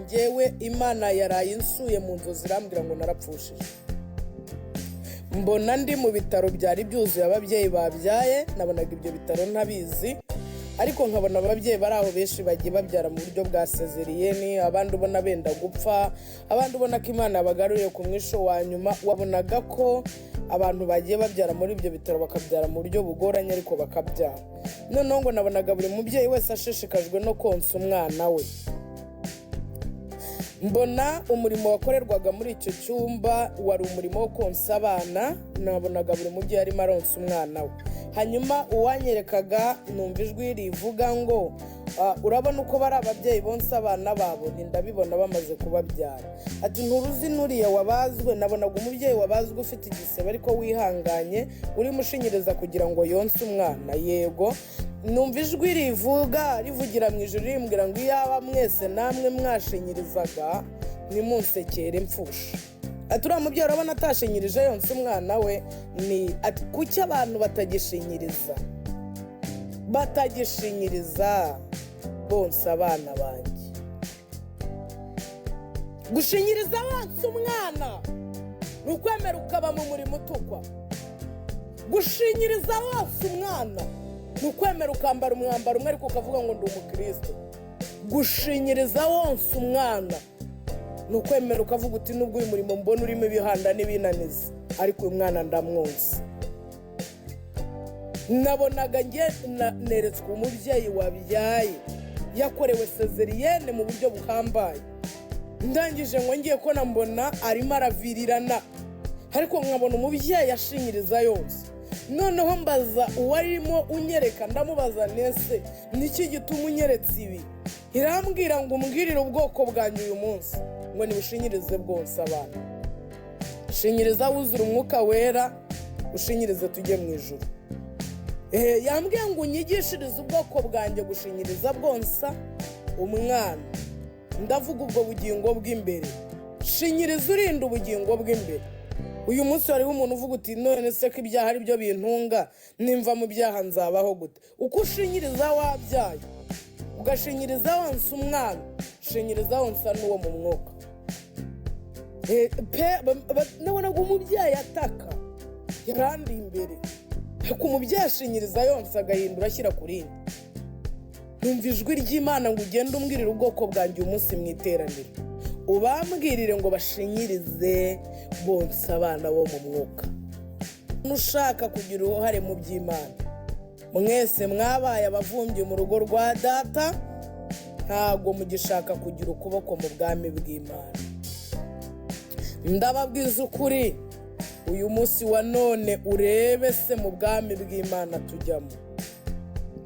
Ngewe Imana yaraye insuye mu nzozi, irambwira ngo narapfushije. Mbona ndi mu bitaro byari byuzuye ababyeyi babyaye. Nabonaga ibyo bitaro ntabizi, ariko nkabona ababyeyi bari aho benshi bagiye babyara mu buryo bwa césarienne, abandi ubona benda gupfa, abandi ubona ko Imana yabagaruye ku mwisho wa nyuma. Wabonaga ko abantu bagiye babyara muri ibyo bitaro bakabyara mu buryo bugoranye, ariko bakabyara. Noneho ngo nabonaga buri mubyeyi wese ashishikajwe no konsa umwana we. Mbona umurimo wakorerwaga muri icyo cyumba wari umurimo wo konsa abana. Nabonaga buri mubyeyi arimo aronsa umwana we. Hanyuma uwanyerekaga, numva ijwi rivuga ngo: "Urabona uko bari ababyeyi bonsa abana babo?" Ni ndabibona bamaze kubabyara. Ati: "Nturuzi n'uriya wabazwe?" Nabonaga umubyeyi wabazwe ufite igisebe ariko wihanganye, urimo ushinyiriza kugira ngo yonse umwana. Yego, numva ijwi rivuga, rivugira mu ijoro, rimbwira ngo: "Iyaba mwese namwe mwashinyirizaga, ntimunsekere mfusha." Ati: "Uriya mubyeyi urabona atashinyirije yonsa umwana we?" Ni ati: "Kuki abantu batagishinyiriza bonsa abana banjye?" Gushinyiriza wonsa umwana ni ukwemera ukaba mu murimo utukwa. Gushinyiriza wonsa umwana ni ukwemera ukambara umwambaro umwe ariko ukavuga ngo ndi umukristo. Gushinyiriza wonsa umwana ni ukwemera ukavuga uti: "Nubwo uyu murimo mbona urimo ibihanda n'ibinaniza, ariko uyu mwana ndamwonsa." Nabonaga nge neretswe umubyeyi wabyaye yakorewe césarienne mu buryo buhambaye. Ndangije ngo ngiye ko mbona arimo aravirirana, ariko nkabona umubyeyi ashinyiriza yose. Noneho mbaza uwarimo unyereka, ndamubaza: "Nese niki gituma unyeretse ibi?" Irambwira ngo: "Umbwirire ubwoko bwanjye uyu munsi ngo nibushinyirize bwonsa abana. Shinyiriza wuzura Umwuka Wera, ushinyirize tujye mu ijuru." Yambwiye ngo unyigishirize ubwoko bwanjye gushinyiriza bwonsa umwana. Ndavuga ubwo bugingo bw'imbere. Shinyiriza urinda ubugingo bw'imbere. Uyu munsi hariho umuntu uvuga uti: "None se ko ibyaha ari byo bintunga, nimva mu byaha nzabaho gute?" Uko ushinyiriza wabyaye, ugashinyiriza wonsa umwana, shinyiriza wonsa n'uwo mu mwuka. Pe nabonaga umubyeyi ataka yarandi imbere, ariko umubyeyi ashinyiriza yonsa, agahindura ashyira ku rindi. Numva ijwi ry'Imana ngo: "Ugende umbwirire ubwoko bwanjye uyu munsi mu iteraniro, ubambwirire ngo bashinyirize bonsa abana bo mu mwuka." Ushaka kugira uruhare mu by'Imana, mwese mwabaye abavumbyi mu rugo rwa data, ntabwo mugishaka kugira ukuboko mu bwami bw'Imana. Ndababwiza ukuri, uyu munsi wa none urebe se mu bwami bw'Imana tujyamo,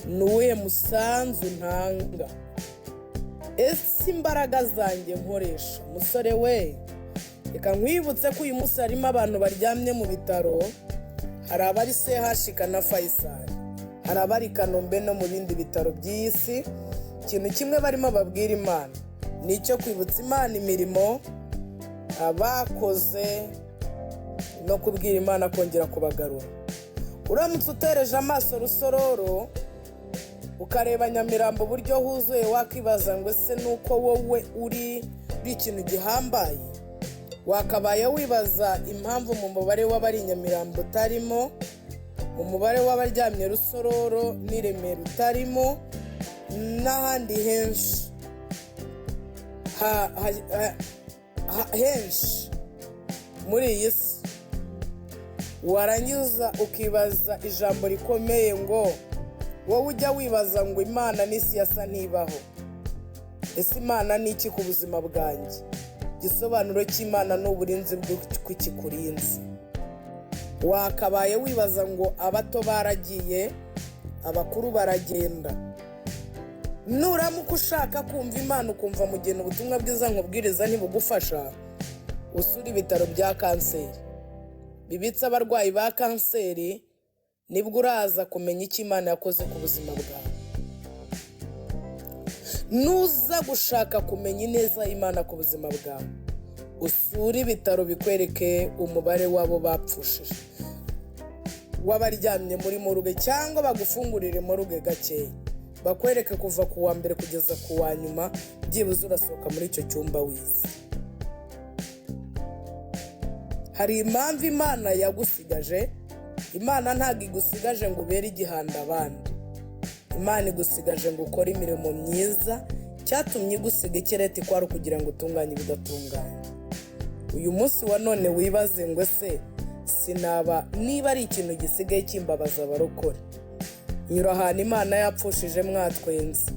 ni uwuhe musanzu ntanga? Ese imbaraga zanjye nkoresha? Musore we, reka nkwibutse ko uyu munsi harimo abantu baryamye mu bitaro. Hari abari CHUK na Faisal, hari abari Kanombe no mu bindi bitaro by'iyi si. Ikintu kimwe barimo babwira Imana ni icyo kwibutsa Imana imirimo abakoze no kubwira Imana kongera kubagarura. Uramutse utereje amaso Rusororo, ukareba Nyamirambo uburyo huzuye, wakibaza ngo: "Ese nuko wowe uri ikintu gihambaye?" Wakabaye wibaza impamvu mu mubare w'abari i Nyamirambo utarimo, umubare w'abaryamye Rusororo n'i Remera utarimo, n'ahandi henshi henshi muri iyi si. Warangiza ukibaza ijambo rikomeye ngo: wowe ujya wibaza ngo Imana n'isi yasa ntibaho, ese Imana ni iki ku buzima bwanjye? Igisobanuro cy'Imana ni uburinzi bw'ikikurinze. Wakabaye wibaza ngo abato baragiye, abakuru baragenda. Nuramuka ushaka kumva Imana, ukumva mugena ubutumwa bwiza nkubwiriza ntibugufasha, usura ibitaro bya kanseri bibitse abarwayi ba kanseri, nibwo uraza kumenya icyo Imana yakoze ku buzima bwawe. Nuza gushaka kumenya ineza y'Imana ku buzima bwawe, usure ibitaro bikwereke umubare w'abo bapfushije, w'abaryamye muri morgue, cyangwa bagufungurire morgue gakeya. Bakwereke kuva ku wa mbere kugeza ku wa nyuma, byibuze urasohoka muri icyo cyumba wize. Hari impamvu Imana yagusigaje. Imana ntabwo igusigaje ngo ubere igihanda abandi. Imana igusigaje ngo ukore imirimo myiza. Cyatumye igusiga ikireti kwari ukugira ngo utunganye ibidatunganye. Uyu munsi wa none wibaze ngo: ese sinaba niba ari ikintu gisigaye kimbabaza? Abarokore nyura ahantu Imana yapfushije mwatwenze.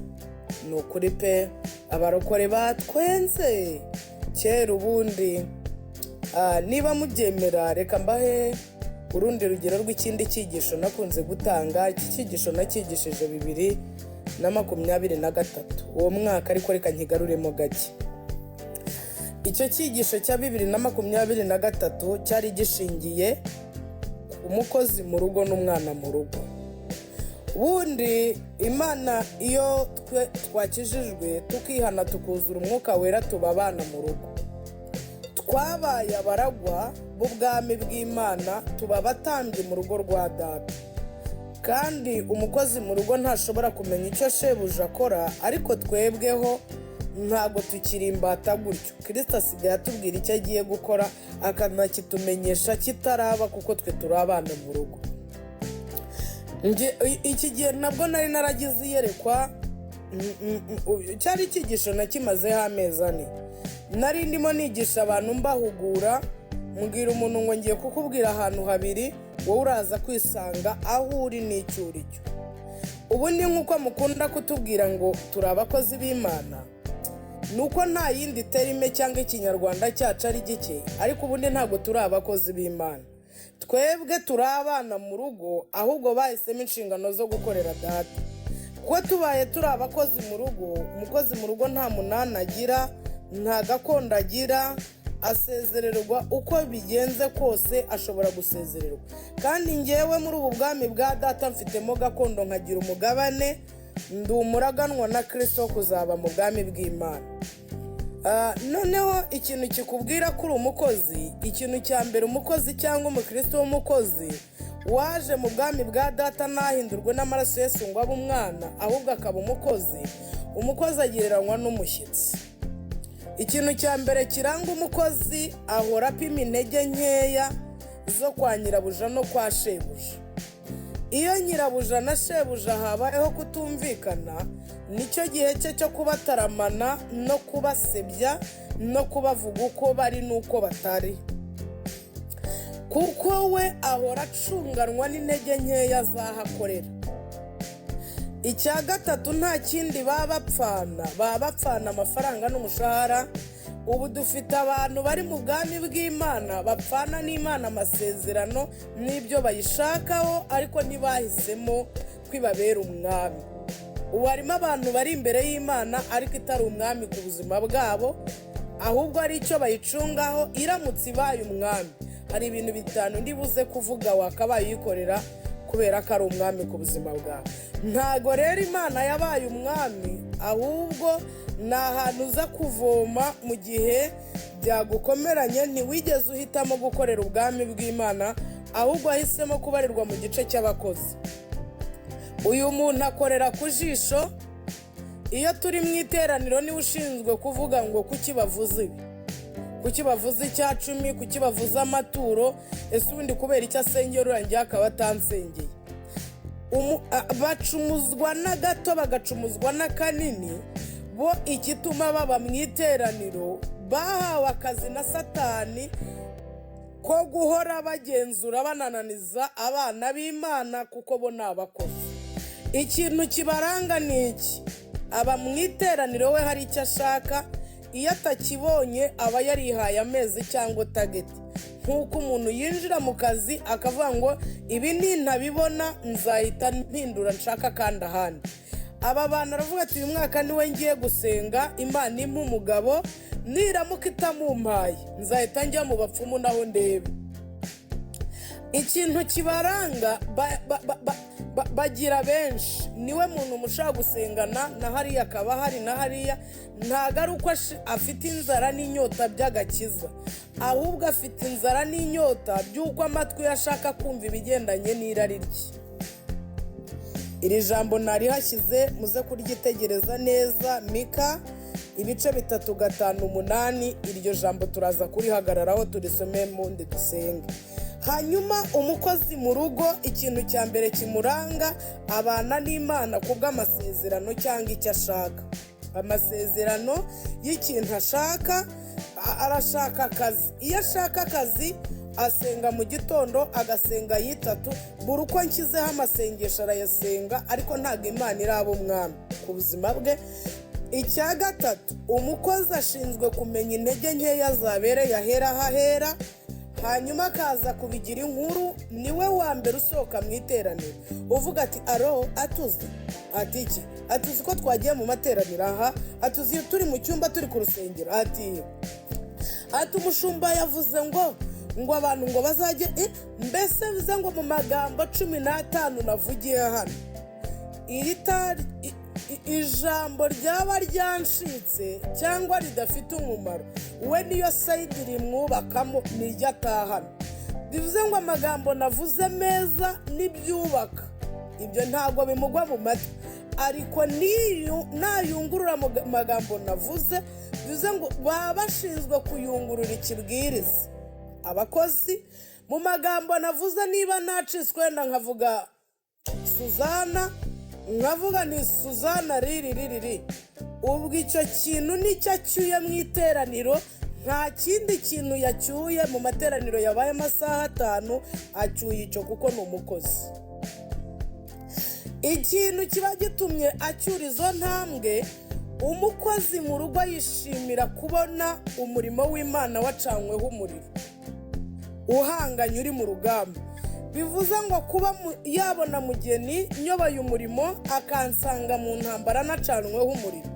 Ni ukuri pe, abarokore batwenze kera. Ubundi niba mubyemera, reka mbahe urundi rugero rw'ikindi cyigisho nakunze gutanga. Iki cyigisho nacyigishije 2023, uwo mwaka, ariko reka nkigaruremo gake. Icyo cyigisho cya 2023 cyari gishingiye ku mukozi mu rugo n'umwana mu rugo. Ubundi Imana, iyo twe twakijijwe, tukihana, tukuzura Umwuka Wera, tuba abana mu rugo. Twabaye abaragwa b'ubwami bw'Imana, tuba abatambyi mu rugo rwa Data. Kandi umukozi mu rugo ntashobora kumenya icyo shebuja akora, ariko twebweho ntabwo tukiri imbata gutyo. Kirisita asigaye atubwira icyo agiye gukora, akanakitumenyesha kitaraba, kuko twe turi abana mu rugo. Iki gihe nabwo nari naragize iyerekwa. Cyari icyigisho nakimazeho amezi 4. Nari ndimo nigisha abantu, mbahugura, mbwira umuntu ngo: ngiye kukubwira ahantu habiri, wowe uraza kwisanga aho uri n'icyo uri cyo. Ubu ni nk'uko mukunda kutubwira ngo turi abakozi b'Imana, ni uko nta yindi terme cyangwa Ikinyarwanda cyacu ari gike, ariko ubundi ntabwo turi abakozi b'Imana. Twebwe turi abana mu rugo, ahubwo bahisemo inshingano zo gukorera Data. Kuko tubaye turi abakozi mu rugo, umukozi mu rugo nta munani agira, nta gakondo agira, asezererwa uko bigenze kose, ashobora gusezererwa. Kandi ngewe muri ubu bwami bwa Data mfitemo gakondo, nkagira umugabane, ndi umuraganwa na Kirisito kuzaba mu bwami bw'Imana. Noneho ikintu kikubwira ko uri umukozi, ikintu cya mbere, umukozi cyangwa umukristo w'umukozi waje mu bwami bwa Data ntahindurwe n'amaraso Yesu ngo abe umwana, ahubwo akaba umukozi. Umukozi agereranywa n'umushyitsi. Ikintu cya mbere kiranga umukozi, ahora apima intege nkeya zo kwa nyirabuja no kwa shebuja. Iyo nyirabuja na shebuja habayeho kutumvikana, nicyo gihe cye cyo kubataramana no kubasebya no kubavuga uko bari n'uko batari, kuko we ahora acunganwa n'intege nkeya z'aho akorera. Icya gatatu, nta kindi baba bapfana, baba bapfana amafaranga n'umushahara. Ubu dufite abantu bari mu bwami bw'Imana bapfana n'Imana amasezerano n'ibyo bayishakaho, ariko ntibahisemo kwibabera umwami. Ubu harimo abantu bari imbere y'Imana ariko itari umwami ku buzima bwabo, ahubwo ari icyo bayicungaho. Iramutse ibaye umwami, hari ibintu bitanu ndibuze kuvuga wakabaye uyikorera kubera ko ari umwami ku buzima bwawe. Ntabwo rero Imana yabaye umwami, ahubwo ni ahantu uza kuvoma mu gihe byagukomeranye. Ntiwigeze uhitamo gukorera ubwami bw'Imana, ahubwo wahisemo kubarirwa mu gice cy'abakozi. Uyu muntu akorera ku jisho. Iyo turi mu iteraniro, niwe ushinzwe kuvuga ngo: kuki bavuze ibi? Kuki bavuze icya 10? Kuki bavuze amaturo? Ese ubundi kubera icyo asengera urangiye akaba atansengeye? Bacumuzwa na gato, bagacumuzwa n'akanini. Bo igituma baba mu iteraniro, bahawe akazi na Satani ko guhora bagenzura, banananiza abana b'Imana, kuko bo ni abakozi. Ikintu kibaranga ni iki: aba mu iteraniro, we hari icyo ashaka. Iyo atakibonye, aba yarihaye amezi cyangwa target, nk'uko umuntu yinjira mu kazi akavuga ngo: ibi nintabibona nzahita mpindura nshaka kandi ahandi. Aba bantu aravuga ati: uyu mwaka niwe ngiye gusenga Imana impa umugabo, niramuka itamumpaye nzahita njya mu bapfumu naho ndebe. Ikintu kibaranga, bagira benshi. Niwe muntu mushobora gusengana na hariya, akaba hari na hariya. Ntabwo ari uko afite inzara n'inyota by'agakiza, ahubwo afite inzara n'inyota by'uko amatwi ye ashaka kumva ibigendanye n'irari rye. Iri jambo narihashyize, muze kuryitegereza neza. Mika ibice 3 5 8. Iryo jambo turaza kurihagararaho, turisome mundi dusenge. Hanyuma umukozi mu rugo, ikintu cya mbere kimuranga, abana n'Imana ku bw'amasezerano cyangwa icyo ashaka, amasezerano y'ikintu ashaka. Arashaka akazi. Iyo ashaka akazi asenga mu gitondo, agasenga yitatu. Buri uko nshyizeho amasengesho arayasenga, ariko ntabwo Imana iraba umwami ku buzima bwe. Icya gatatu, umukozi ashinzwe kumenya intege nkeya zabereye ahera hahera, hanyuma akaza kubigira inkuru. Niwe wa mbere usohoka mu iteraniro uvuga ati: "Aro atuzi?" Ati: "Iki?" Atuzi ko twagiye mu materaniro aha? Atuzi turi mu cyumba, turi ku rusengero? Ati umushumba yavuze ngo abantu ngo bazajye, mbese bivuze ngo mu magambo 15 navugiye hano, iri ijambo ryaba ryancitse cyangwa ridafite umumaro, we niyo side rimwubakamo, niryo atahana. Bivuze ngo amagambo navuze meza n'ibyubaka, ibyo ntabwo bimugwa mu matwi, ariko nayungurura mu magambo navuze, bivuze ngo baba bashinzwe kuyungurura ikibwiriza. Abakozi mu magambo navuze, niba nacitswe wenda nkavuga Suzana, nkavuga ni Suzana riri riri riri, ubwo icyo kintu nicyo acyuye mu iteraniro. Nta kindi kintu yacyuye mu materaniro yabaye amasaha 5, acyuye icyo kuko ni umukozi. Ikintu kiba gitumye acyura izo ntambwe, umukozi mu rugo yishimira kubona umurimo w'Imana wacanyweho umuriro, uhanganye, uri mu rugamba. Bivuze ngo kuba yabona Mugeni nyoboye umurimo, akansanga mu ntambara nacanweho umuriro,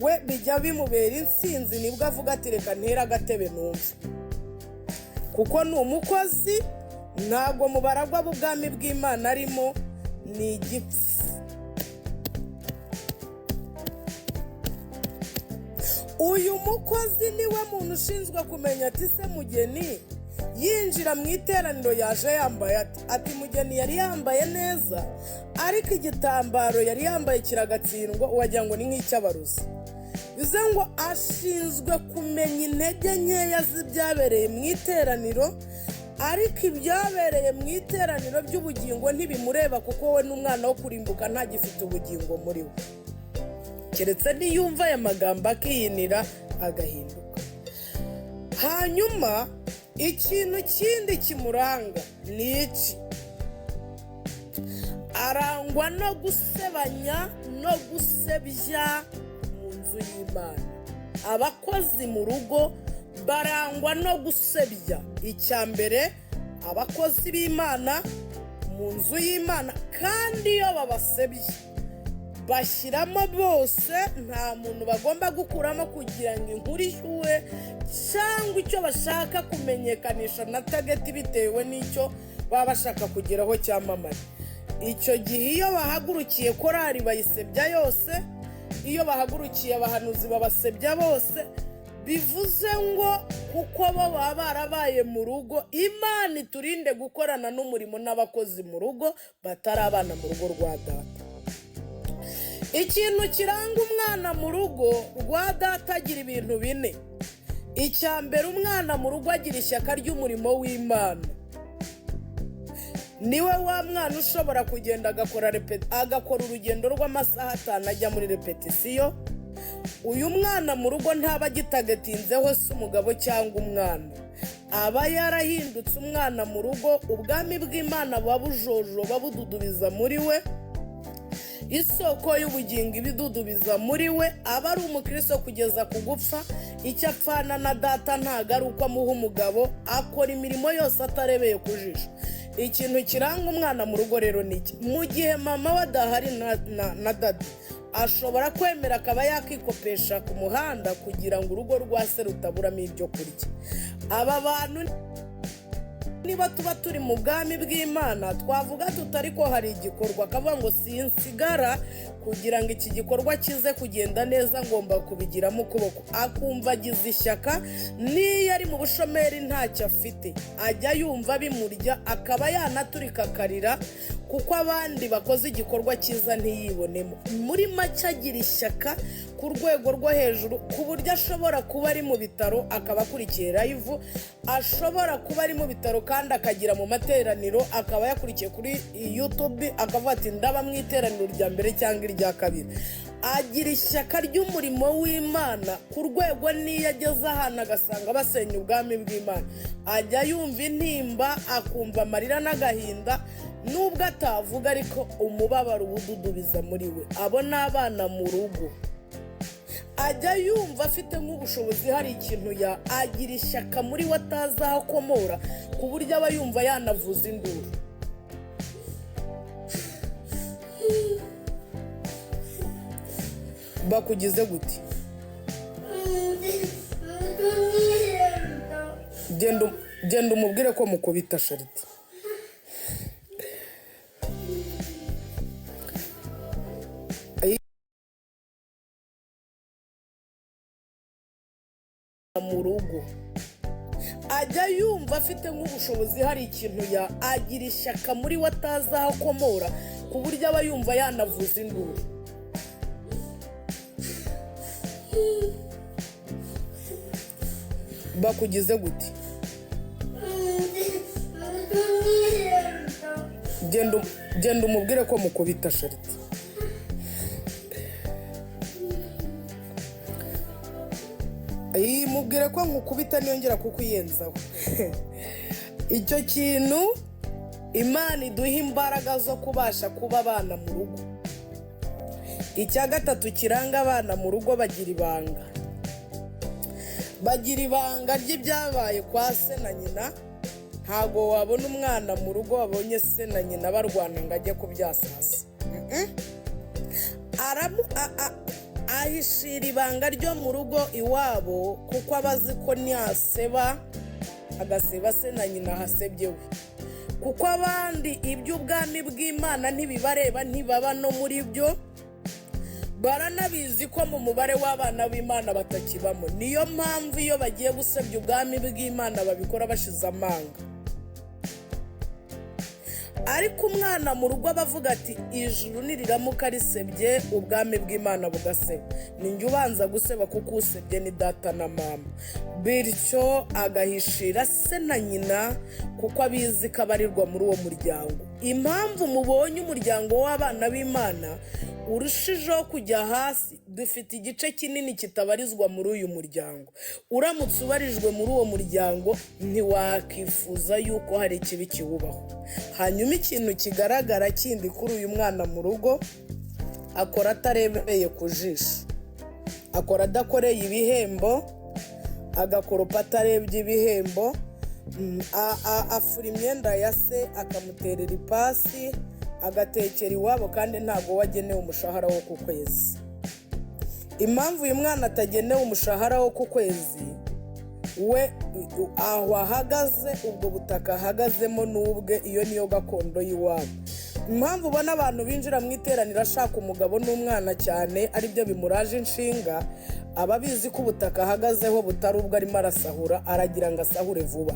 we bijya bimubera intsinzi. Nibwo avuga ati: "Reka ntere agatebe numve," kuko ni umukozi, ntabwo mu baragwa b'ubwami bw'Imana arimo, ni igipfu. Uyu mukozi niwe muntu ushinzwe kumenya ati: "Se Mugeni yinjira mu iteraniro yaje yambaye ati?" Ati: "Mugeni yari yambaye neza, ariko igitambaro yari yambaye kiragatsindwa, wagira ngo ni nk'icy'abarozi." Bivuze ngo ashinzwe kumenya intege nkeya z'ibyabereye mu iteraniro, ariko ibyabereye mu iteraniro by'ubugingo ntibimureba, kuko we n'umwana wo kurimbuka, ntagifite ubugingo muri we, keretse niyumva aya magambo akiyinira, agahinduka. Hanyuma ikintu kindi kimuranga ni iki? Arangwa no gusebanya no gusebya mu nzu y'Imana. Abakozi mu rugo barangwa no gusebya, icya mbere, abakozi b'Imana mu nzu y'Imana. Kandi iyo babasebye bashyiramo bose, nta muntu bagomba gukuramo kugira ngo inkuru ishyuhe cyangwa icyo bashaka kumenyekanisha na target, bitewe n'icyo baba bashaka kugeraho cyamamare. Icyo gihe iyo bahagurukiye korari bayisebya yose, iyo bahagurukiye abahanuzi babasebya bose. Bivuze ngo kuko bo baba barabaye mu rugo. Imana iturinde gukorana n'umurimo n'abakozi mu rugo batari abana mu rugo rwa data. Ikintu kiranga umwana mu rugo rwa data, agira ibintu bine. Icya mbere, umwana mu rugo agira ishyaka ry'umurimo w'Imana. Niwe wa mwana ushobora kugenda agakora urugendo rw'amasaha 5 ajya muri répétition. Uyu mwana mu rugo ntaba agitargetinzeho se umugabo cyangwa umwana, aba yarahindutse umwana mu rugo. Ubwami bw'Imana buba bujojoba, bududubiza muri we, isoko y'ubugingo ibidudubiza muri we. Aba ari umukristo kugeza ku gupfa. Icyo apfana na data ntabwo ari uko amuha umugabo, akora imirimo yose atarebeye ku jisho. Ikintu kiranga umwana mu rugo rero ni iki? Mu gihe mama we adahari na daddy, ashobora kwemera akaba yakikopesha ku muhanda kugira ngo urugo rwa se rutaburamo ibyo kurya. Aba bantu, niba tuba turi mu bwami bw'Imana, twavuga tutari ko hari igikorwa, akavuga ngo sinsigara kugira ngo iki gikorwa kize kugenda neza, ngomba kubigiramo ukuboko. Akumva agize ishyaka. N'iyo ari mu bushomeri, ntacyo afite, ajya yumva bimurya, akaba yanaturika akarira. Kuko abandi bakoze igikorwa cyiza ntiyibonemo. Muri make, agira ishyaka ku rwego rwo hejuru, ku buryo ashobora kuba ari mu bitaro akaba akurikiye live, ashobora kuba ari mu bitaro kandi akagira mu materaniro, akaba yakurikiye kuri YouTube, akavuga ati: "Ndaba mu iteraniro rya mbere cyangwa irya kabiri." Agira ishyaka ry'umurimo w'Imana ku rwego n'iyo ageze ahantu agasanga basenya ubwami bw'Imana, ajya yumva intimba, akumva amarira n'agahinda. Nubwo atavuga, ariko umubabaro uba ududubiza muri we. Abo ni abana mu rugo. Ajya yumva afite nk'ubushobozi, hari ikintu ya agira ishyaka muri we atazi aho akomora, ku buryo aba yumva yanavuza induru. Bakugize gute? Genda umubwire ko mukubita shariti. Mu rugo ajya yumva afite nk'ubushobozi, hari ikintu ya agira ishyaka muri we atazi aho akomora, ku buryo aba yumva yanavuza induru. Bakugize gute? Genda umubwire ko mukubita shariti. Mubwire ko nkukubita niyongera kukuyenzaho icyo kintu. Imana iduha imbaraga zo kubasha kuba abana mu rugo. Icya gatatu kiranga abana mu rugo, bagira ibanga. Bagira ibanga ry'ibyabaye kwa se na nyina. Ntabwo wabona umwana mu rugo wabonye se na nyina barwana ngo ajye kubyasasa. Ahishira ibanga ryo mu rugo iwabo, kuko aba azi ko niyaseba, agaseba se na nyina, hasebye we. Kuko abandi iby'ubwami bw'Imana ntibibareba, ntibaba no muri byo. Baranabizi ko mu mubare w'abana b'Imana batakibamo. Niyo mpamvu iyo bagiye gusebya ubwami bw'Imana babikora bashize amanga. Ariko umwana mu rugo aba avuga ati: "Ijuru niriramuka risebye, ubwami bw'Imana bugaseba, ni njye ubanza guseba, kuko usebye ni data na mama." Bityo agahishira se na nyina, kuko abizi ko abarirwa muri uwo muryango. Impamvu mubonye umuryango w'abana b'Imana urushijeho kujya hasi, dufite igice kinini kitabarizwa muri uyu muryango. Uramutse ubarijwe muri uwo muryango, ntiwakifuza yuko hari ikibi kiwubaho. Hanyuma ikintu kigaragara kindi kuri uyu mwana mu rugo, akora atarebeye ku jisho, akora adakoreye ibihembo, agakoropa atarebye ibihembo, afura imyenda ya se, akamuterera ipasi, agatekera iwabo, kandi ntabwo we agenewe umushahara wo ku kwezi. Impamvu uyu mwana atagenewe umushahara wo ku kwezi, we aho ahagaze, ubwo butaka ahagazemo n'ubwe, iyo niyo gakondo y'iwabo. Impamvu ubona abantu binjira mu iteraniro ashaka umugabo n'umwana cyane, aribyo bimuraje inshinga, aba abizi ko ubutaka ahagazeho butari ubwo, arimo arasahura, aragira ngo asahure vuba.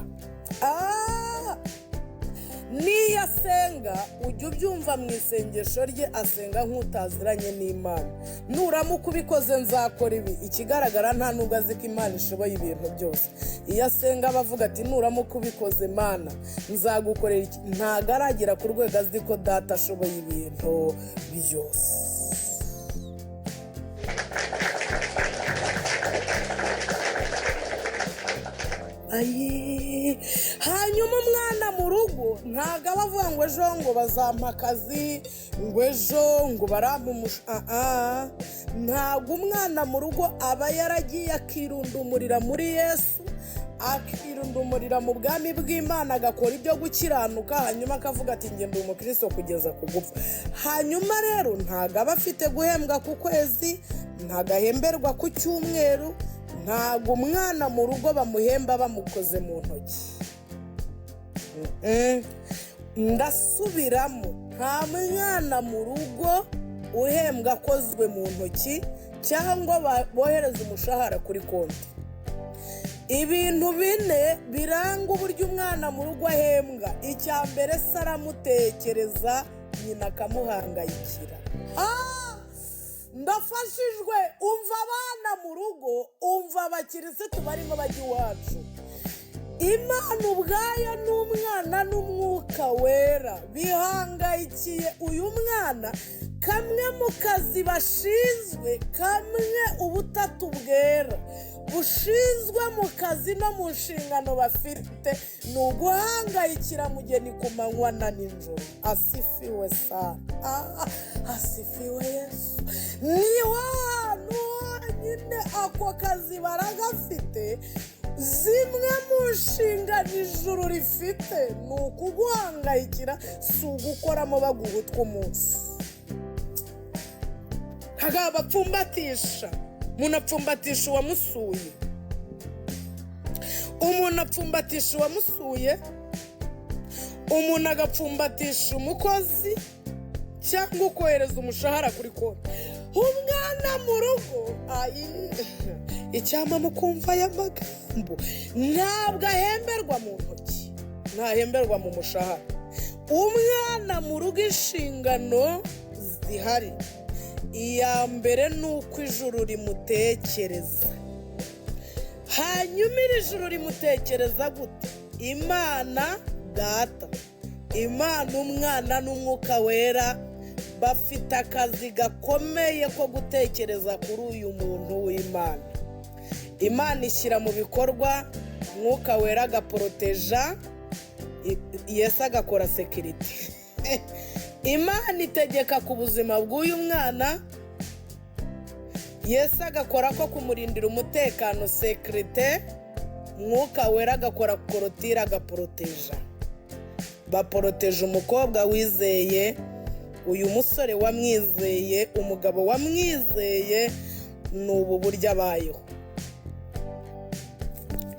Niyo asenga, ujya ubyumva mu isengesho rye, asenga nk'utaziranye n'Imana: "Nuramuka ubikoze nzakora ibi." Ikigaragara, nta nubwo azi ko Imana ishoboye ibintu byose. Iyo asenga aba avuga ati: "Nuramuka ubikoze Mana nzagukorera iki." Ntabwo aragera ku rwego azi ko data ashoboye ibintu byose. Ayi. Hanyuma umwana mu rugo ntabwo aba avuga ngo ejo ngo bazampa akazi, ngo ejo ngo barampa umushahara. Ntabwo umwana mu rugo aba yaragiye akirundumurira muri Yesu, akirundumurira mu bwami bw'Imana, agakora ibyo gukiranuka, hanyuma akavuga ati: "Njye ndi umukristo kugeza ku gupfa." Hanyuma rero ntabwo aba afite guhembwa ku kwezi, ntabwo ahemberwa ku cyumweru. Ntabwo umwana mu rugo bamuhemba bamukoze mu ntoki. Ndasubiramo, nta mwana mu rugo uhembwa akozwe mu ntoki cyangwa bohereza umushahara kuri konti. Ibintu bine biranga uburyo umwana mu rugo ahembwa: icya mbere, se aramutekereza. Nyina akamuhangayikira. Ndafashijwe. Umva abana mu rugo, umva abakirisitu barimo bajya iwacu. Imana ubwayo n'Umwana n'Umwuka Wera bihangayikiye uyu mwana. Kamwe mu kazi bashinzwe, kamwe Ubutatu Bwera bushinzwe mu kazi no mu nshingano bafite, ni uguhangayikira mugeni ku manywa na nijoro. Asifiwe sana. Asifiwe Yesu. Niho hantu honyine ako kazi baragafite. Zimwe mu nshingano ijuru rifite ni ukuguhangayikira, si ugukoramo baguha utw'umunsi. Ntabwo bapfumbatisha. Umuntu apfumbatisha uwamusuye, umuntu apfumbatisha uwamusuye, umuntu agapfumbatisha umukozi cyangwa ukohereza umushahara kuri konti. Umwana mu rugo, icyampa mukumva aya magambo, ntabwo ahemberwa mu ntoki, ntahemberwa mu mushahara. Umwana mu rugo, inshingano zihari, iya mbere ni uko ijuru rimutekereza. Hanyuma iri juru rimutekereza gute? Imana Data, Imana Umwana n'Umwuka Wera bafite akazi gakomeye ko gutekereza kuri uyu muntu w'Imana. Imana ishyira mu bikorwa, Mwuka Wera agaporoteja, Yesu agakora sécurité. Imana itegeka ku buzima bw'uyu mwana, Yesu agakora ko kumurindira umutekano, sécurité, Mwuka Wera agakora clôture, agaporoteja. Baporoteje umukobwa wizeye, uyu musore wamwizeye, umugabo wamwizeye. Ni ubu buryo abayeho.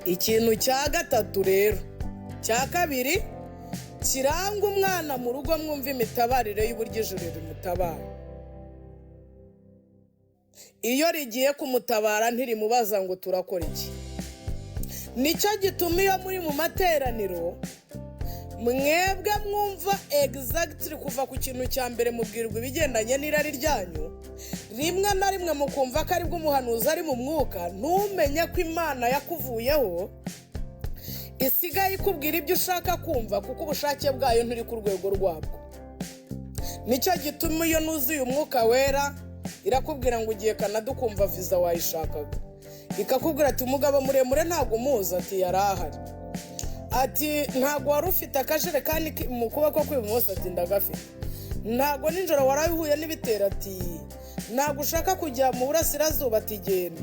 Ikintu cya gatatu rero, cya kabiri kiranga umwana mu rugo, mwumva imitabarire y'uburyo ijuru rimutabara. Iyo rigiye kumutabara ntirimubaza ngo turakora iki. Nicyo gituma iyo muri mu materaniro, mwebwe mwumva exactly kuva ku kintu cya mbere mubwirwa ibigendanye n'irari ryanyu, rimwe na rimwe mukumva ko aribwo umuhanuzi ari mu mwuka. Ntumenye ko Imana yakuvuyeho, isigaye ikubwira ibyo ushaka kumva, kuko ubushake bwayo nturi ku rwego rwabwo. Nicyo gituma iyo nuzuye Umwuka Wera, irakubwira ngo ugiye Canada, ukumva viza wayishakaga. Ikakubwira ati umugabo muremure ntabwo umuzi? Ati yari ahari. Ati ntabwo wari ufite akajerekani mu kuboko kw'ibumoso? Ati ndagafite. Ntabwo nijoro waraye uhuye n'ibitero? Ati ntabwo ushaka kujya mu burasirazuba? Ati genda.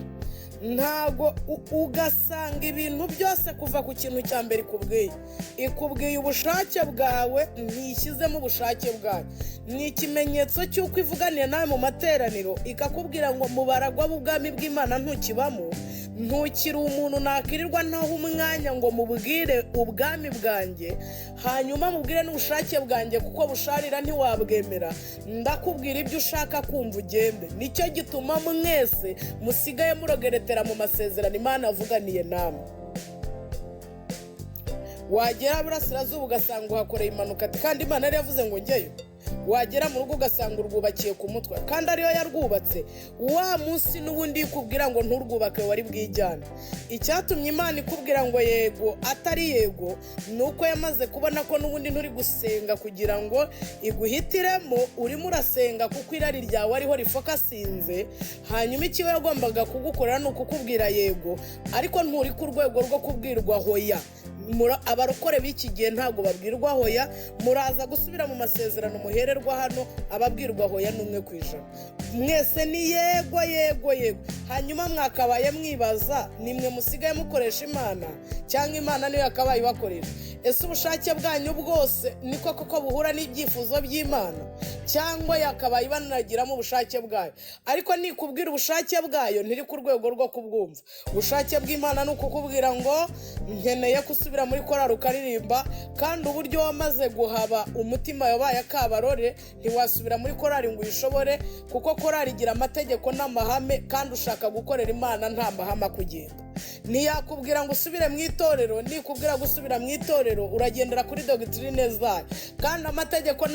Ntabwo ugasanga ibintu byose kuva ku kintu cya mbere ikubwiye, ikubwiye ubushake bwawe, ntishyizemo ubushake bwawe. Ni ikimenyetso cy'uko ivuganiye nawe mu materaniro, ikakubwira ngo mu baragwa b'ubwami bw'Imana ntukibamo, ntukiri umuntu nakirirwa ntaho umwanya ngo mubwire ubwami bwanjye, hanyuma mubwire n'ubushake bwanjye, kuko busharira ntiwabwemera. Ndakubwira ibyo ushaka kumva ugende. Nicyo gituma mwese musigaye murogeretera mu masezerano Imana avuganiye namwe. Wagera Burasirazuba ugasanga uhakoreye impanuka, ati kandi Imana yari yavuze ngo njyeyo. Wagera mu rugo ugasanga urwubakiye ku mutwe kandi ariyo yarwubatse. Wa munsi n'ubundi ikubwira ngo nturwubake wari bwijyane. Icyatumye Imana ikubwira ngo yego atari yego ni uko yamaze kubona ko n'ubundi nturi gusenga kugira ngo iguhitiremo, urimo urasenga kuko irari ryawe ariho rifokasinze. Hanyuma icyo yagombaga kugukorera ni ukukubwira yego, ariko nturi ku rwego rwo kubwirwa hoya. Abarokore b'iki gihe ntabwo babwirwa hoya. Muraza gusubira mu masezerano muhererwa hano, ababwirwa hoya ni 1%. Mwese ni yego, yego, yego. Hanyuma mwakabaye mwibaza, nimwe musigaye mukoresha Imana cyangwa Imana niyo yakabaye ibakoresha? Ese ubushake bwanyu bwose niko koko buhura n'ibyifuzo by'Imana, cyangwa yakabaye ibanagiramo ubushake bwayo? Ariko nikubwira ubushake bwayo, ntiri ku rwego rwo kubwumva. Ubushake bw'Imana ni ukukubwira ngo nkeneye gusubira muri korari ukaririmba, kandi uburyo wamaze guhaba umutima wabaye akabarore, ntiwasubira muri korari ngo uyishobore, kuko korari igira amategeko n'amahame, kandi ushaka gukorera Imana nta mahame akugenga. Ntiyakubwira ngo usubire mu itorero. Nikubwira gusubira mu itorero, uragendera kuri doctrine zayo, kandi amategeko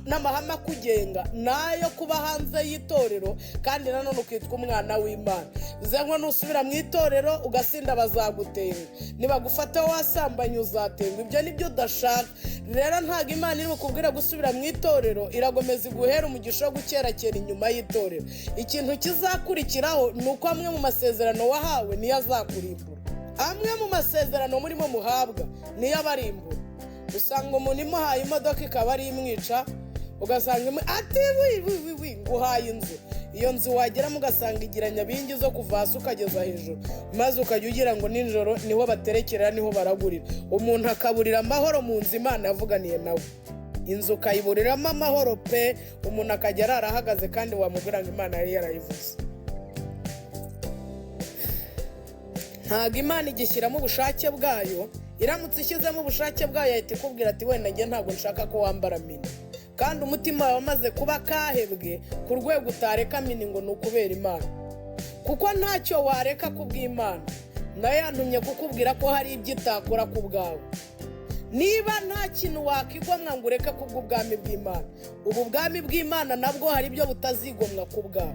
n'amahame akugenga nayo kuba hanze y'itorero, kandi nanone ukitwa umwana w'Imana. Bivuze ngo nusubira mu itorero ugasinda, bazagutenga. Nibagufata wasambanye, uzatengwa. Ibyo nibyo udashaka. Rero ntabwo Imana iri bukubwire gusubira mu itorero. Iragomeza iguhera umugisha wo gukerakera inyuma y'itorero. Ikintu kizakurikiraho ni uko amwe mu masezerano wahawe niyo azakurimbura. Amwe mu masezerano murimo muhabwa niyo abarimbura. Usanga umuntu imuhaye imodoka ikaba ari imwica, ugasanga ati wi wi wi wi, nguhaye inzu. Iyo nzu wageramo ugasanga igira nyabingi zo kuva hasi ukageza hejuru, maze ukajya ugira ngo nijoro niho baterekera, niho baragurira. Umuntu akaburira amahoro mu nzu Imana yavuganiye nawe. Inzu ukayiburiramo amahoro pe, umuntu akajya arara ahagaze, kandi wamubwira ngo Imana yari yarayivuze. Ntabwo Imana igishyiramo ubushake bwayo. Iramutse ishyizemo ubushake bwayo, yahita ikubwira ati wenda njye ntabwo nshaka ko wambara mini, kandi umutima wawe wamaze kuba kahebwe ku rwego utareka mini ngo ni ukubera Imana, kuko ntacyo wareka ku bw'Imana. Nayo yantumye kukubwira ko hari ibyo itakora ku bwawe. Niba nta kintu wakigomwa ngo ureke kubw'ubwami bw'Imana, ubu bwami bw'Imana nabwo hari ibyo butazigomwa ku bwawe.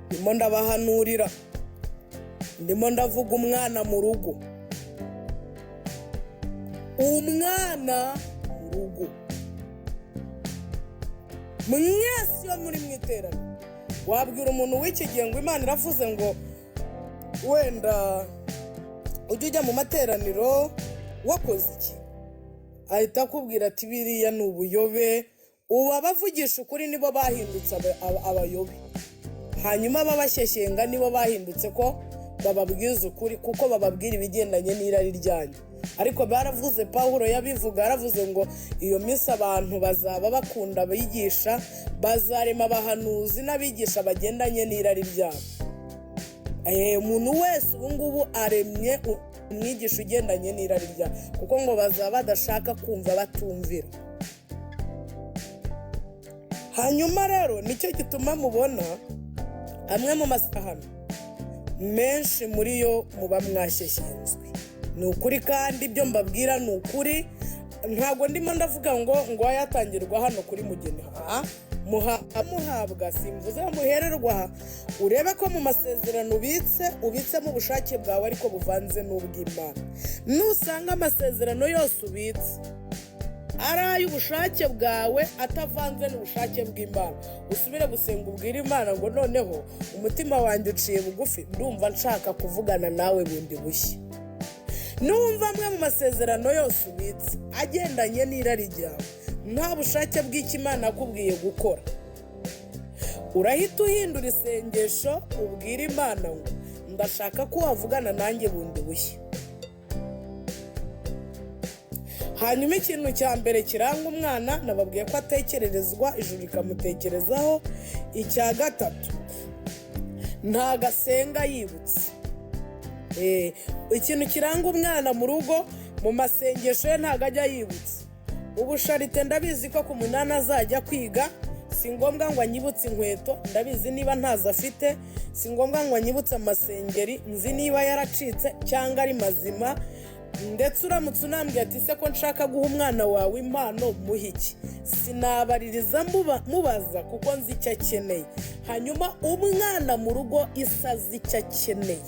Ndimo ndabahanurira, ndimo ndavuga umwana mu rugo, umwana mu rugo. Mwese iyo muri mu iteraniro, wabwira umuntu w'iki gihe ngo Imana iravuze ngo wenda ujye ujya mu materaniro wakoze iki, ahita akubwira ati biriya ni ubuyobe. Ubu abavugisha ukuri nibo bahindutse abayobe, hanyuma ababashyeshyenga nibo bahindutse ko bababwiza ukuri, kuko bababwira ibigendanye n'irari ryanyu. Ariko baravuze, Pawulo yabivuga, yaravuze ngo iyo minsi abantu bazaba bakunda abigisha, bazarema abahanuzi n'abigisha bagendanye n'irari ryabo. Umuntu wese ubu ngubu aremye umwigisha ugendanye n'irari ryabo, kuko ngo bazaba badashaka kumva batumvira. Hanyuma rero nicyo gituma mubona amwe mu masahano menshi muri yo muba mwashyeshyenzwe. Ni ukuri, kandi ibyo mbabwira ni ukuri. Ntabwo ndimo ndavuga ngo yatangirwa hano kuri Mugeni. Muhabwa, simvuze muhererwa aha. Urebe ko mu masezerano ubitse, ubitsemo ubushake bwawe ariko buvanze n'ubw'Imana. Nusanga amasezerano yose ubitse ari ay'ubushake bwawe atavanze n'ubushake bw'Imana, usubire gusenga ubwire Imana ngo noneho umutima wanjye uciye bugufi, ndumva nshaka kuvugana nawe bundi bushya. Numva amwe mu masezerano yose ubitse agendanye n'irari ryawe, nta bushake bw'Imana akubwiye gukora, urahita uhindura isengesho ubwire Imana ngo ndashaka ko wavugana nanjye bundi bushya. Hanyuma ikintu cya mbere kiranga umwana, nababwiye ko atekererezwa, ijuru rikamutekerezaho. Icya gatatu, ntago asenga yibutse. Ikintu kiranga umwana mu rugo, mu masengesho ye ntago ajya yibutse. Ubu Sharite ndabizi ko ku 8 azajya kwiga, si ngombwa ngo anyibutse inkweto, ndabizi niba ntazo afite, si ngombwa ngo anyibutse amasengeri, nzi niba yaracitse cyangwa ari mazima. Ndetse uramutse unambwiye ati se ko nshaka guha umwana wawe impano, muhe iki? Sinabaririza mubaza kuko nzi icyo akeneye. Hanyuma umwana mu rugo isazi icyo akeneye.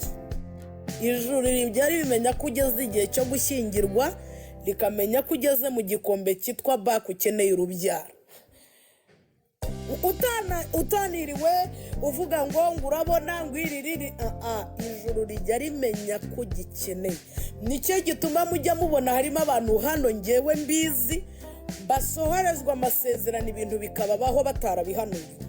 Ijuru ryari rimenya ko ugeze igihe cyo gushyingirwa, rikamenya ko ugeze mu gikombe cyitwa baka ukeneye urubyaro. Utaniriwe uvuga ngo urabona ngo iri riri, ijuru rijya rimenya ko ugikeneye. Nicyo gituma mujya mubona harimo abantu hano ngewe mbizi basohorezwa amasezerano, ibintu bikababaho batarabihanuriwe.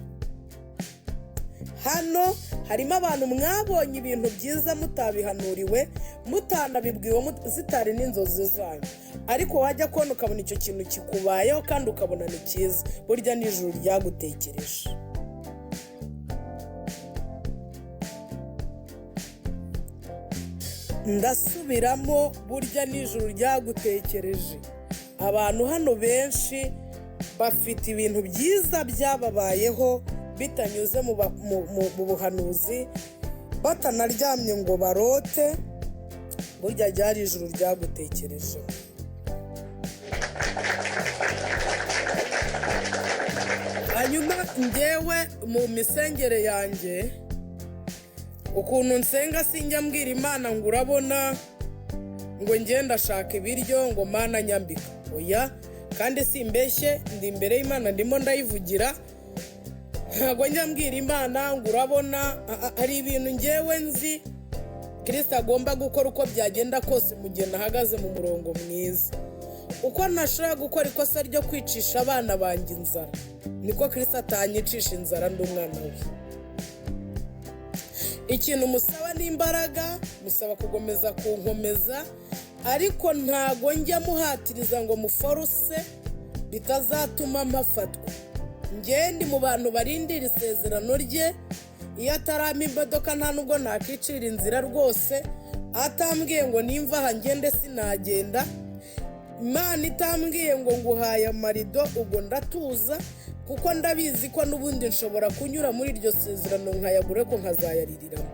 Hano harimo abantu mwabonye ibintu byiza mutabihanuriwe, mutanabibwiwe, zitari n'inzozi zanyu, ariko wajya kubona ukabona icyo kintu kikubayeho kandi ukabona ni cyiza. Burya n'ijuru ryagutekereje. Ndasubiramo, burya n'ijuru ryagutekereje. Abantu hano benshi bafite ibintu byiza byababayeho Bitanyuze mu buhanuzi, batanaryamye ngo barote, burya ryari ijuru ryagutekerejeho. Hanyuma ngewe mu misengere yanjye, ukuntu nsenga, sinjya mbwira Imana ngo urabona ngo ngende ndashaka ibiryo, ngo Mana nyambika. Oya, kandi simbeshye, ndi imbere y'Imana, ndimo ndayivugira. Ntabwo njya mbwira Imana ngo urabona. Hari ibintu ngewe nzi Kirisita agomba gukora uko byagenda kose mu gihe nahagaze mu murongo mwiza. Uko ntashobora gukora ikosa ryo kwicisha abana banjye inzara, niko Kirisita atanyicisha inzara ndi umwana we. Ikintu musaba ni imbaraga, musaba kugomeza kunkomeza, ariko ntago njya muhatiriza ngo muforuse bitazatuma mpafatwa. Ndi mu bantu barindira isezerano rye. Iyo atarama imodoka, nta nubwo nakicira inzira rwose. Atambwiye ngo nimva aha ngende, sinagenda. Imana itambwiye ngo nguhaye amarido, ubwo ndatuza, kuko ndabizi ko n'ubundi nshobora kunyura muri iryo sezerano nkayagura, ariko nkazayaririramo.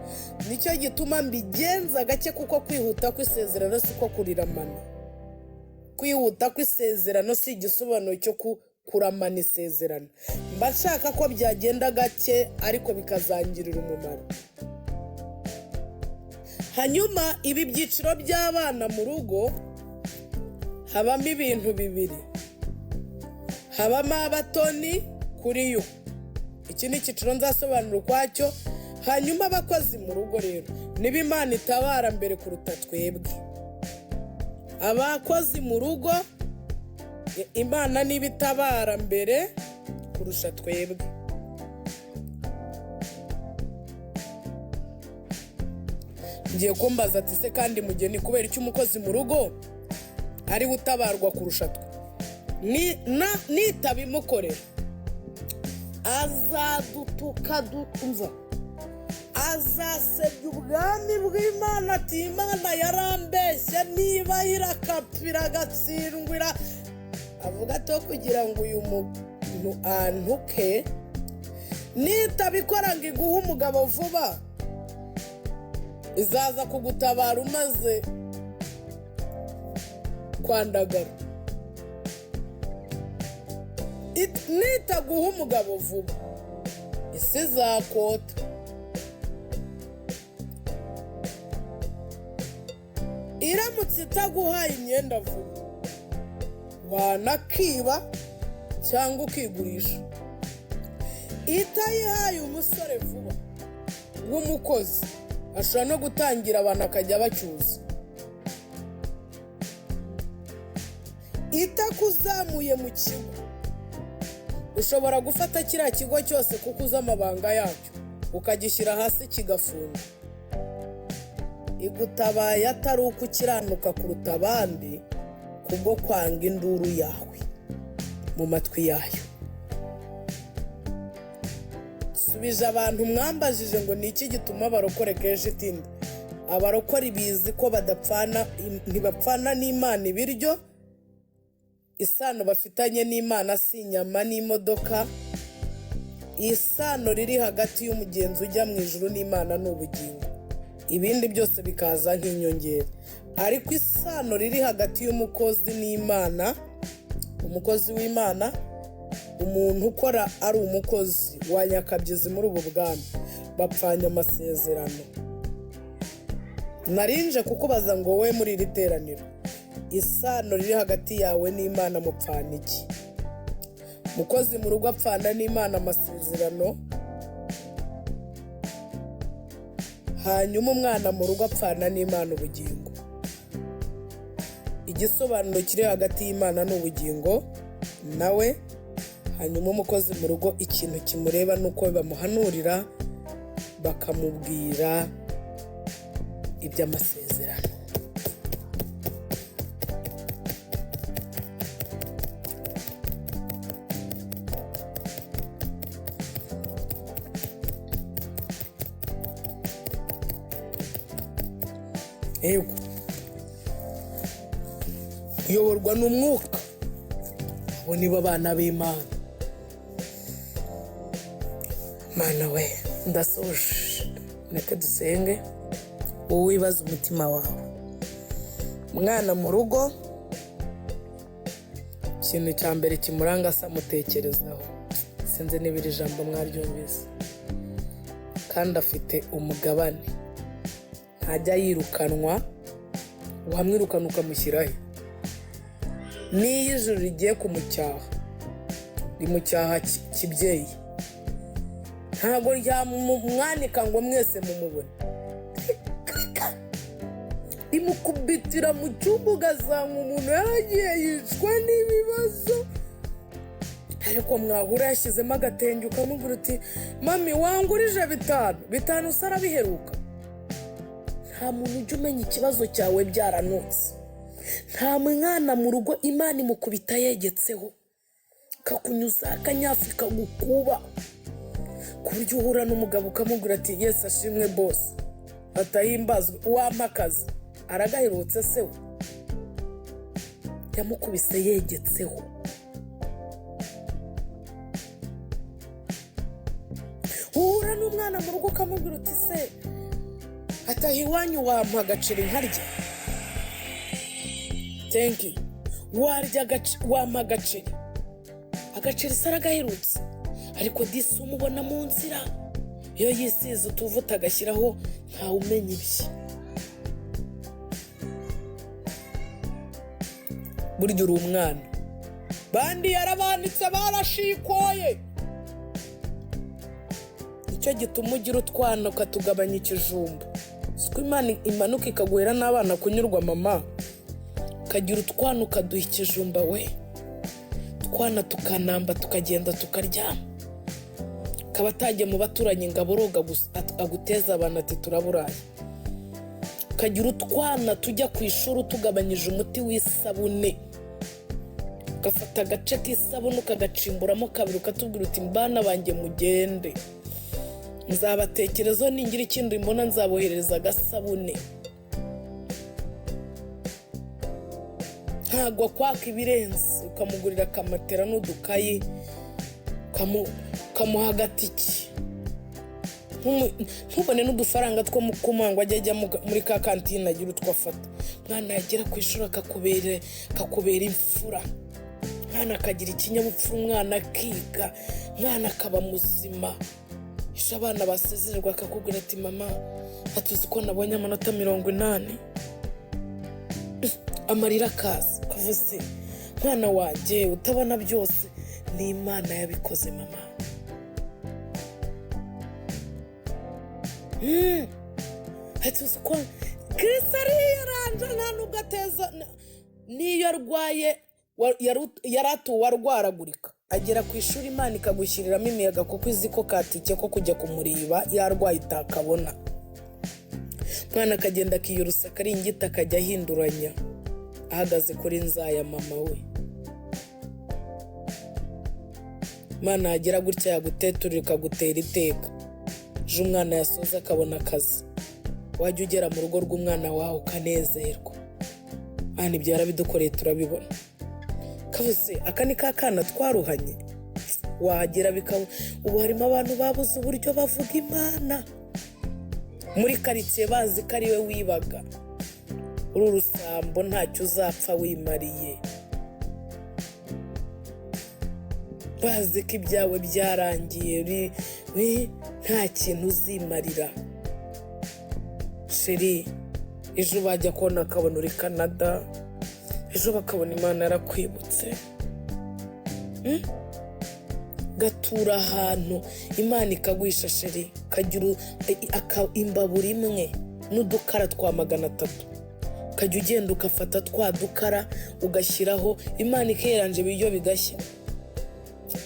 Nicyo gituma mbigenza gake, kuko kwihuta kw'isezerano si ko kuriramana. Kwihuta kw'isezerano si igisobanuro cyo kuramana isezerano. Mba nshaka ko byagenda gake ariko bikazangirira umumaro. Hanyuma ibi byiciro by'abana mu rugo habamo ibintu bibiri: habamo abatoni kuri yo, iki ni icyiciro nzasobanura ukwacyo. Hanyuma abakozi mu rugo rero niba Imana itabara mbere kuruta twebwe. Abakozi mu rugo, Imana niba itabara mbere kurusha twebwe. Ngiye kumbaza ati: se kandi mugeni, kubera icyo umukozi mu rugo ariwe utabarwa kurusha twe? Nitabimukorera azadutuka, umva, azasebya ubwami bw'Imana, ati: Imana yarambeshye, niba irakapira agatsindwira. Avuga ati: kugira ngo uyu muntu antuke, nitabikora ngo iguhe umugabo vuba, izaza kugutabara umaze kwandagara. Nitaguha umugabo vuba, isi izakota. Iramutse itaguhaye imyenda vuba, wanakiba cyangwa ukigurisha. Itayihaye umusore vuba w'umukozi, ashobora no gutangira abantu akajya bacyuza. Itakuzamuye mu kigo, ushobora gufata kiriya kigo cyose kuko uzi amabanga yacyo, ukagishyira hasi kigafunga. Igutabaye atari uko ukiranuka kuruta abandi, kubwo kwanga induru yawe mu matwi yayo. Subije abantu mwambajije ngo ni iki gituma abarokore kenshi itinda. Abarokore bizi ko badapfana, ntibapfana n'Imana ibiryo. Isano bafitanye n'Imana si inyama n'imodoka. Isano riri hagati y'umugenzi ujya mu ijuru n'Imana ni ubugingo, ibindi byose bikaza nk'inyongera. Ariko isano riri hagati y'umukozi n'Imana, umukozi w'Imana, umuntu ukora ari umukozi wa nyakabyizi muri ubu bwami, bapfanye amasezerano. Narinje kukubaza ngo wowe muri iri teraniro, isano riri hagati yawe n'Imana mupfana iki? Mukozi mu rugo apfana n'Imana amasezerano, hanyuma umwana mu rugo apfana n'Imana ubugingo. Igisobanuro kiri hagati y'Imana n'ubugingo nawe. Hanyuma umukozi mu rugo ikintu kimureba ni uko bamuhanurira, bakamubwira iby'amasezerano. Yego, uyoborwa n'umwuka, abo nibo bana b'Imana. Mana we, ndasoje, reka dusenge. Wowe wibaza umutima wawe, umwana mu rugo, ikintu cya mbere kimuranga asa amutekerezaho. Sinzi niba iri jambo mwaryumvise. Kandi afite umugabane, ntajya yirukanwa. Wamwirukana ukamushyirahe? N'iyo ijuru rigiye kumucyaha, rimucyaha kibyeyi, ntabwo ryamumwanika ngo mwese mumubone. Rimukubitira mu cyumba, ugasanga umuntu yaragiye yicwa n'ibibazo, ariko mwahura yashyizemo agatenge, ukamubwira uti: "Mami, wangurije 5 5." Usa arabiheruka. Nta muntu ujya umenya ikibazo cyawe byaranutse. Nta mwana mu rugo, Imana imukubita yegetseho, kakunyuza akanyafu kagukuba, ku buryo uhura n'umugabo ukamubwira ati: "Yesu ashimwe, boss, atahimbazwe, wampa akazi." Aragaherutse se? We yamukubise yegetseho. Uhura n'umwana mu rugo ukamubwira uti: "Se ataha iwanyu, wampa agaceri nkarya? Thank you. Warya wampa agaceri?" Agaceri se aragaherutse? Ariko disi umubona mu nzira, iyo yisize utuvuta agashyiraho, ntawe umenya ibye. Burya uri umwana, bandi yarabanitse, barashikoye. Nicyo gituma ugira utwana ukatugabanya ikijumba. Siko Imana imanuka ikaguhera n'abana kunyurwa, mama, ukagira utwana ukaduha ikijumba we, twana tukanamba, tukagenda tukaryama, akaba atajya mu baturanyi ngo aboroga aguteze abantu ati: "Turaburaye." Ukagira utwana tujya ku ishuri utugabanyije umuti w'isabune, ugafata agace k'isabune ukagacimburamo kabiri, ukatubwira uti: "Mbana banjye, mugende, nzabatekerezaho, ningira ikindi mbona nzaboherereza agasabune." Ntabwo kwaka ibirenze, ukamugurira akamatera n'udukayi, ukamuha agatiki, ntubone n'udufaranga two kumuha ngo ajye ajya muri ka kantine agire utwo afata. Mwana yagera ku ishuri akakubera imfura, mwana akagira ikinyabupfura, umwana akiga, mwana akaba muzima. Ejo abana basezererwa akakubwira ati: "Mama, atuzi ko nabonye amanota 80?" Amarira akaza, ukavuze: "Mwana wanjye, utabona byose ni Imana yabikoze, mama." Ati: "Uzi ko Chris ariyaranja, nta nubwo ateza n'iyo arwaye, yaratuwe arwaragurika, agera ku ishuri Imana ikagushyiriramo imiyaga, kuko izi ko katike ko kujya kumureba yarwaye utakabona." Mwana akagenda akiyurusa akaringiti, akajya ahinduranya ahagaze kuri nzaya mama we. Imana yagira gutya yaguteturira, ikagutera iteka. Ejo umwana yasoza akabona akazi, wajya ugera mu rugo rw'umwana wawe ukanezerwa. Mwana, ibyo yarabidukoreye, turabibona. Kavuze aka ni ka kana twaruhanye, wahagera bikaba. Ubu harimo abantu babuze uburyo bavuga Imana muri karitsiye, bazi ko ari we wibaga. Uru rusambo ntacyo uzapfa wimariye, bazi ko ibyawe byarangiye, nta kintu uzimarira. Chérie, ejo bajya kubona akabona uri Canada, ejo bakabona Imana yarakwibutse. Gatura ahantu Imana ikaguhisha, chérie, ukagira imbabura imwe n'udukara twa 300, ukajya ugenda ugafata twa dukara ugashyiraho, Imana ikiyeranja ibiryo bigashya.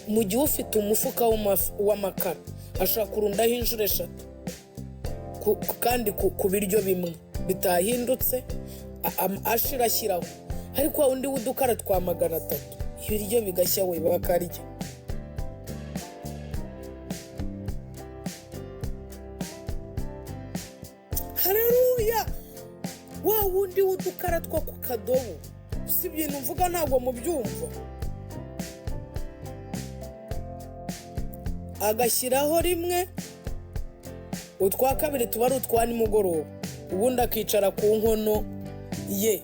Mu gihe ufite umufuka w'amakara ashobora kurundaho inshuro 3 kandi ku biryo bimwe bitahindutse, ashira ashyiraho. Ariko wa wundi w'udukara twa 300, ibiryo bigashya we bakarya. Hareruya! Wa wundi w'udukara two ku kadobo, si ibintu mvuga ntabwo mubyumva. Agashyiraho rimwe, utwa kabiri tuba ari utwa nimugoroba, ubundi akicara ku nkono ye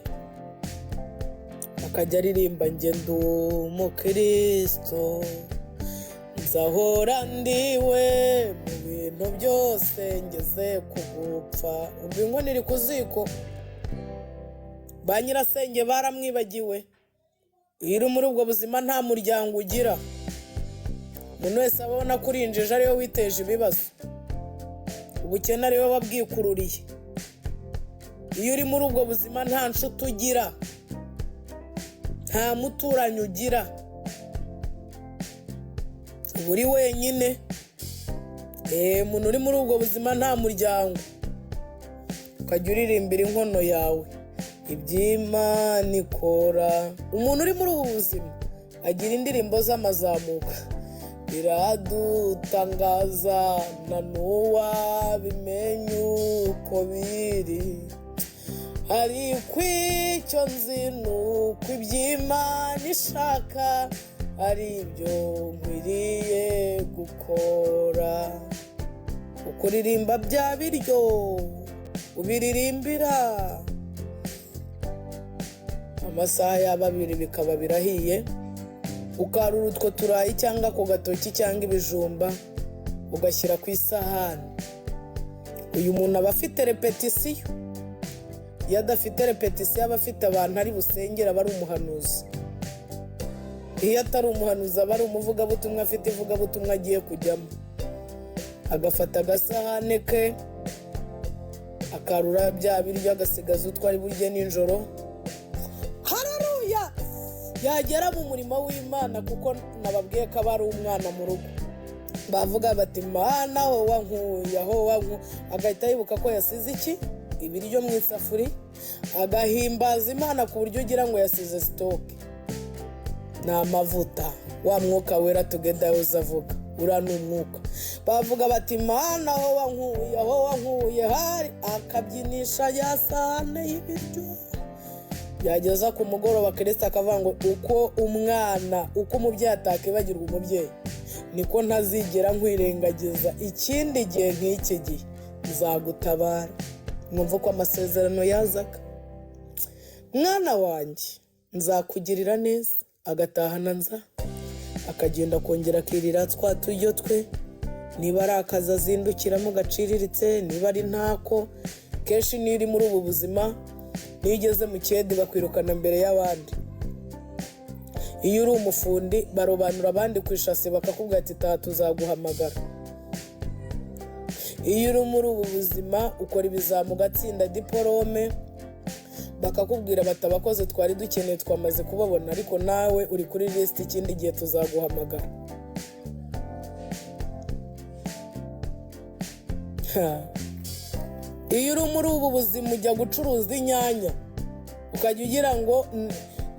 akajya aririmba: "Njye ndi umukristo, nzahora ndiwe mu bintu byose ngeze ku gupfa." Ubwo inkono iri ku ziko, ba nyirasenge baramwibagiwe. Iyo uri muri ubwo buzima, nta muryango ugira. Umuntu wese abona ko uri injiji, ariwe witeje ibibazo, ubukene ariwe wabwikururiye. Iyo uri muri ubwo buzima, nta nshuti ugira, nta muturanyi ugira, uba uri wenyine. Umuntu uri muri ubwo buzima nta muryango. Ukajya uririmbira inkono yawe iby'Imana ikora. Umuntu uri muri ubu buzima agira indirimbo z'amazamuka: "Biradutangaza na n'uwabimenya uko biri, ariko icyo nzi ni uko iby'Imana ishaka ari ibyo nkwiriye gukora." Ukuririmba bya biryo ubiririmbira amasaha yaba 2 bikaba birahiye, ukarura utwo turayi cyangwa ako gatoki cyangwa ibijumba, ugashyira ku isahani. Uyu muntu aba afite répétition. Iyo adafite répétition, aba afite abantu ari busengera, aba ari umuhanuzi. Iyo atari umuhanuzi, aba ari umuvugabutumwa, afite ivugabutumwa agiye kujyamo. Agafata agasahane ke, akarura bya biryo, agasigaza utwo ari burye nijoro. Hararuya! Yagera mu murimo w'Imana, kuko nababwiye ko aba ari umwana mu rugo, bavuga bati: "Mana, aho wankuye, aho wankuye," agahita yibuka ko yasize iki? Ibiryo mu isafuriya. Agahimbaza Imana ku buryo ugira ngo yasize stock. Ni amavuta, wa Mwuka Wera tugeda yose avuga. Uriya ni umwuka. Bavuga bati: "Mana, aho wankuye, aho wankuye hari," akabyinisha ya sahane y'ibiryo. Yageza ku mugoroba, Kirisita akavuga ngo: "Uko umwana, uko umubyeyi atakibagirwa umubyeyi, niko ntazigera nkwirengagiza. Ikindi gihe nk'iki gihe nzagutabara." Mwumva ko amasezerano yazaga: "Mwana wanjye, nzakugirira neza." Agatahana nza, akagenda, akongera akirira twa turyo twe, niba ari akazi azindukiramo gaciriritse, niba ari ntako. Kenshi niyo uri muri ubu buzima, niyo ugeze mu kiyede bakwirukana mbere y'abandi. Iyo uri umufundi, barobanura abandi ku ishasi, bakakubwira ati: "Taha, tuzaguhamagara." Iyo uri muri ubu buzima, ukora ibizami ugatsinda diporome, bakakubwira bati: "Abakozi twari dukeneye twamaze kubabona, ariko nawe uri kuri lisiti, ikindi gihe tuzaguhamagara." Ha. Iyo uri muri ubu buzima, ujya gucuruza inyanya ukajya ugira ngo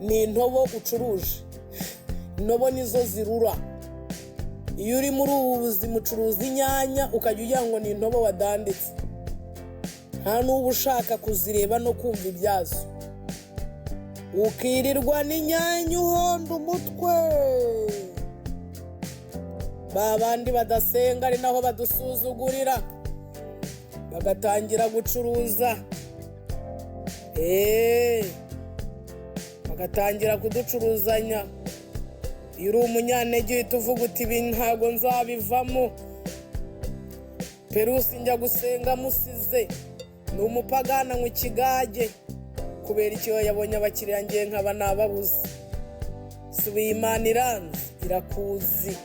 ni intobo ucuruje. Intobo nizo zirura. Iyo uri muri ubu buzima, ucuruza inyanya ukajya ugira ngo ni intobo wadanditse. Nta n'uba ushaka kuzireba no kumva ibyazo. Ukirirwa n'inyanya uhonda umutwe. Ba bandi badasenga, ari naho badusuzugurira, bagatangira gucuruza, bagatangira kuducuruzanya. Iyo uri umunyantege, uhita uvuga uti: "Ibi ntabwo nzabivamo. Perusi njya gusenga musize, ni umupagana mu ikigage. Kubera icyo yabonye abakiriya, ngiye nkaba nababuze?" Subiye, Imana iranzi, irakuzi,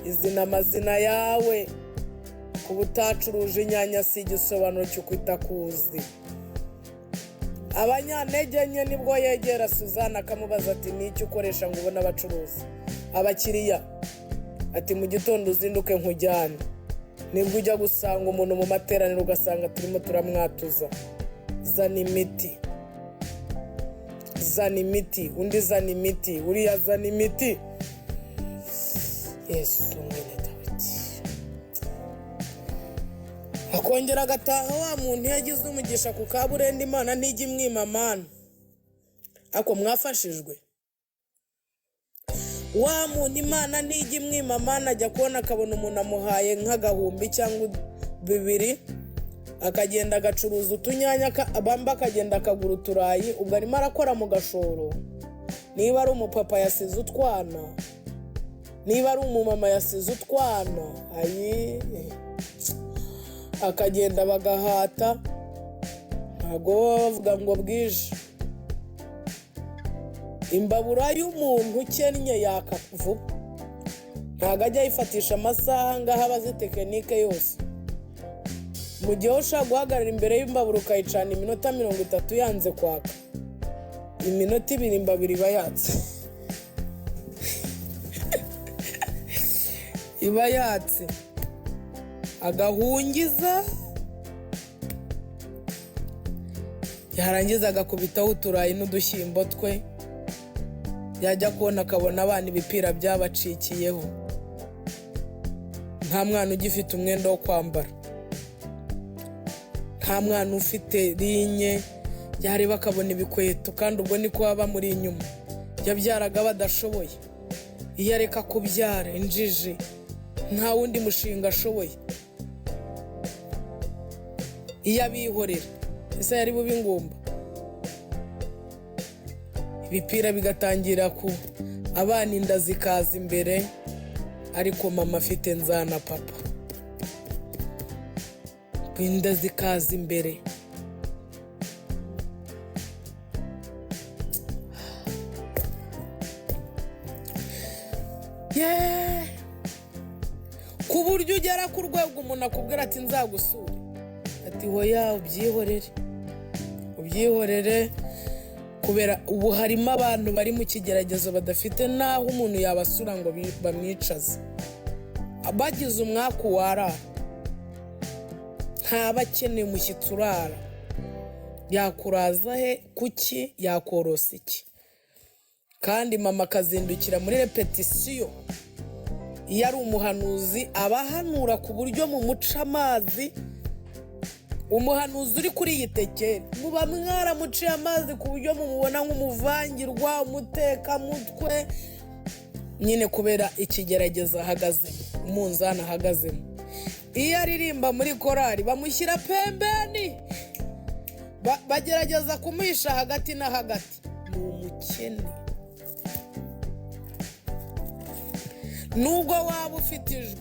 izina amazina yawe. Kuba utacuruje inyanya si igisobanuro cy'uko itakuzi. Abanyantege nke nibwo yegera Suzanne, akamubaza ati: "Ni icyo ukoresha ngo ubone abacuruzi, abakiriya?" Ati: "Mu gitondo uzinduke nkujyane." Nibwo ujya gusanga umuntu mu materaniro, ugasanga turimo turamwatuza: "Zana imiti, zana imiti." Undi: "Zana imiti." Uriya: "Zana imiti." Yesu mwene Dawidi! Akongera agataha. Wa muntu iyo agize umugisha ku kaburende, Imana ntijya imwima amana. Ako mwafashijwe. Wa muntu Imana nijya imwima amana, ajya kubona akabona umuntu amuhaye nk'agahumbi cyangwa bibiri, akagenda agacuruza utunyanya, bamba akagenda akagura uturayi. Ubwo arimo arakora mu gashoro. Niba ari umupapa yasize utwana, niba ari umumama yasize utwana, ayi, akagenda bagahata. Ntabwo baba bavuga ngo bwije. Imbabura y'umuntu ukennye yaka vuba, ntabwo ajya ayifatisha amasaha ngaho aba azi tekinike yose. Mu gihe ushobora guhagarara imbere y'imbabura ukayicana iminota 30 yanze kwaka, iminota 2 imbabura iba yatse, iba yatse. Agahungiza, yarangiza agakubitaho uturayi n'udushyimbo twe, yajya kubona akabona abana ibipira byabacikiyeho, nta mwana ugifite umwenda wo kwambara, nta mwana ufite rinye, yareba akabona ibikweto. Kandi ubwo niko baba bamuri inyuma, yabyaraga badashoboye. Iyo areka kubyara injiji, nta wundi mushinga ashoboye. Iyo abihorera ese yari bube ingumba? Ibipira bigatangira ku abana, inda zikaza imbere, ariko mama afite nzana papa, inda zikaza imbere. Yeee! Ku buryo ugera ku rwego umuntu akubwira ati nzagusure, ati hoya ubyihorere, ubyihorere. Kubera ubu harimo abantu bari mu kigeragezo badafite n'aho umuntu yabasura ngo bamwicaze, bagize umwaku warara, ntaba akeneye umushyitsi urara. Yakuraza he? Kuki yakorosa iki? Kandi mama akazindukira muri repetisiyo. Iyo ari umuhanuzi aba ahanura ku buryo mumuca amazi. Umuhanuzi uri kuri iyi tekeri muba mwaramuciye amazi ku buryo mumubona nk'umuvangirwa, umutekamutwe nyine, kubera ikigeragezo ahagazemo, umunzani ahagazemo. Iyo aririmba muri korari bamushyira pembeni, bagerageza kumuhisha hagati na hagati. Ni umukene. Nubwo waba ufite ijwi,